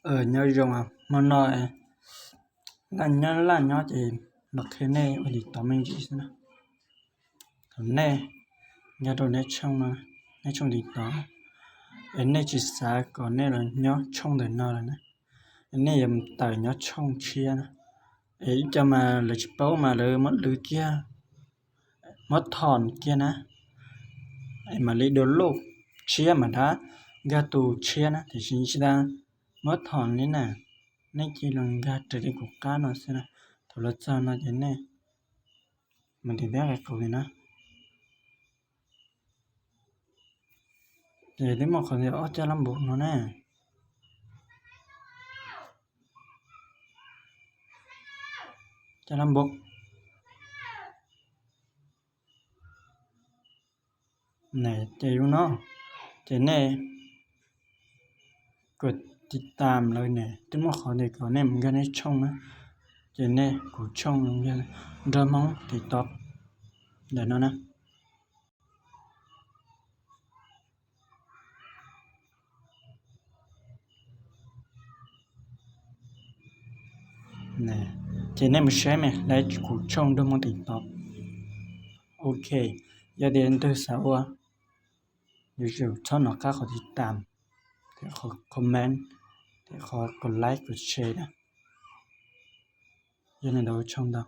Nyob zoo, hmo no laj nyob laj nyob ces los qhia nej ua TikTok me ntsis xwb na. Thaum nej nkag rau neb tshooj no, neb tshooj TikTok, es nej tsis xav kom nej los nyob tshooj ntawm no lawm na, es nej yuav tawm nyob tshooj tshiab na. Es ib co mas lawv tsis paub mas lawv muab lwv kiag, muab thom kiag na, es mam li download tshiab mam rov nkag tus tshiab na, tiam sis tsis tas muab thom li na, nej cia li los nkag raws li kuv qab no xwb na. Thaum los txog no ces nej mus tim peb qe qaum li na. Ces twb muaj qhov tias ob caj lab npaum no ne. Caj lab npaum. Ces zoo no, ces nej kuv tiv tam lawm ne, twb muaj qhov tias kom nej mus nkag nej tshooj na, ces nej kuv tshooj nrog Hmoob TikTok ntawm no na. Ces nej mus saib me lawv kuv tshooj nrog Hmoob TikTok. Ok, yog tias leej twg xav ua, yuav tsum txhob nov qab qhov tiv tam, thiab qhov comment, thiab qhov kom like kom share na. Yog li ntawd ua tsaug ntau.